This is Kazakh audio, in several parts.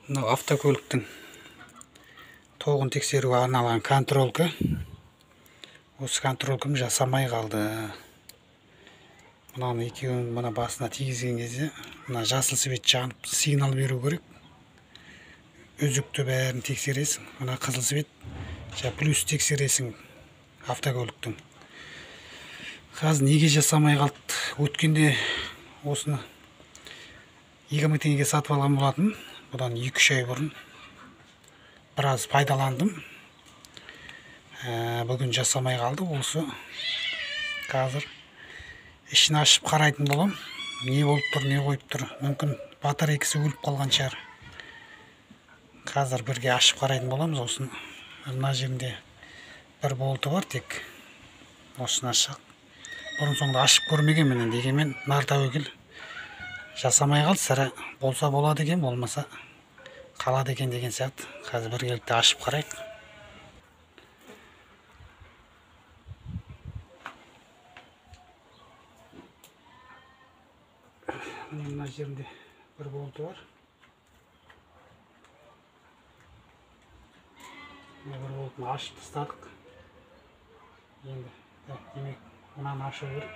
Мынау автокөліктің тоғын тексеруге арналған контролка. Осы контролкам жасамай қалды. Мынаны екеуін мына басына тигізген кезде мына жасыл свет жанып сигнал беру керек. Үзікті бәрін тексересің. Мына қызыл свет, плюс тексересің автокөліктің. Қазір неге жасамай қалды? Өткенде осыны 2000 теңгеге сатып алған болатын. Бұдан 2-3 ай бұрын біраз пайдаландым. Бүгін жасамай қалды. Осы қазір ішін ашып қарайтын болам. Не болып тұр, не қойып тұр. Мүмкін батарейкасы өліп қалған шығар. Қазір бірге ашып қарайтын боламыз. Осыны мына жерінде бір болты бар, тек осыны ашсақ. Бұрын соңды ашып көрмегенмін, дегенмен нар тәуекел жасамай қалды. Сірә болса болады екен, болмаса қалады екен деген сияқты. Қазір біргелікте ашып қарайық. Міне мына жерінде бір болты бар. Мына бір болтын ашып тастадық. Енді демек мынаны ашу керек.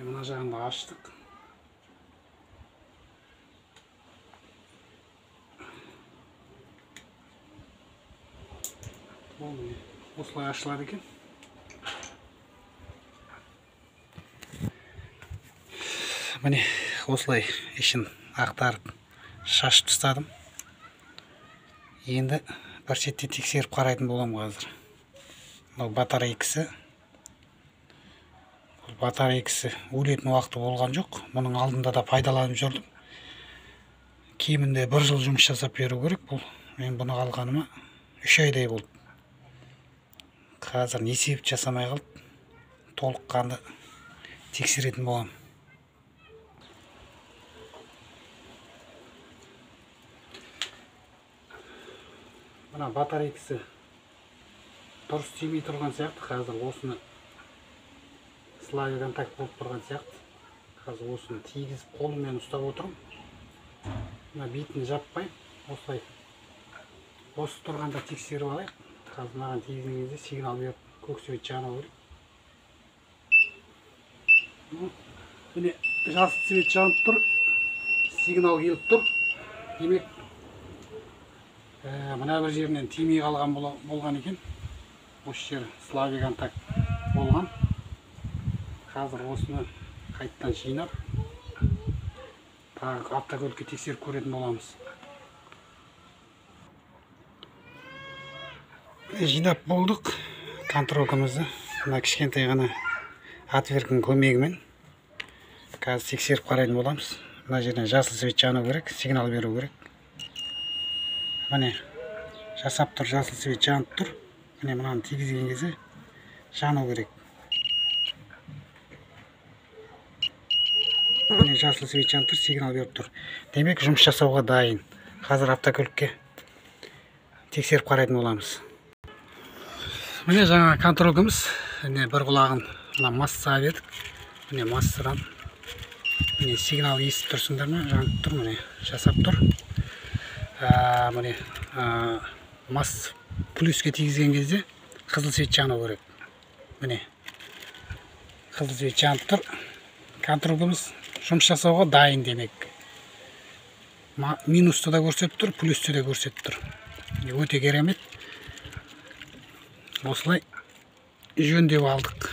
Мына жағын да аштық. Болды, осылай ашылады екен. Міне осылай ішін ақтарып шашып тастадым. Енді бір шеттен тексеріп қарайтын боламын қазір. Мынау батарейкасы. Бұл батарейкасы өлетін уақыты болған жоқ. Мұның алдында да пайдаланып жүрдім. Кемінде бір жыл жұмыс жасап беру керек. Бұл мен бұны алғаныма 3 айдай болды. Қазір не себеп жасамай қалды, толыққанды тексеретін боламын. Мына батарейкасы дұрыс тимей тұрған сияқты. Қазір осыны слабый контакт болып тұрған сияқты. Қазір осыны тигізіп қолыммен ұстап отырмын. Мына бетін жаппай осылай осы тұрғанда тексеріп алайық. Қазір мынаған тигізген кезде сигнал беріп көк свет жану керек. Міне жасыл свет жанып тұр, сигнал келіп тұр. Демек мына бір жерінен тимей қалған болған екен. Осы жер слабый контакт болған. Қазір осыны қайттан жинап тағы автокөлікке тексеріп көретін боламыз. Жинап болдық контролкамызды. Мына кішкентай ғана отверткінің көмегімен қазір тексеріп қарайтын боламыз. Мына жерден жасыл свет жану керек, сигнал беру керек. Міне жасап тұр, жасыл свет жанып тұр. Міне мынаны тигізген кезде жану керек. Міне жасыл свет жанып тұр, сигнал беріп тұр. Демек жұмыс жасауға дайын. Қазір автокөлікке тексеріп қарайтын боламыз. Міне жаңа контролкамыз. Міне бір құлағын мына массаға бердік. Міне массадан міне сигнал естіп тұрсыңдар ма? Жанып тұр, міне жасап тұр. Міне мас плюске тигізген кезде қызыл свет жану керек. Міне қызыл свет жанып тұр. Контролкамыз жұмыс жасауға дайын демек. Минусты да көрсетіп тұр, плюсті де көрсетіп тұр. Өте керемет. Осылай жөндеп алдық.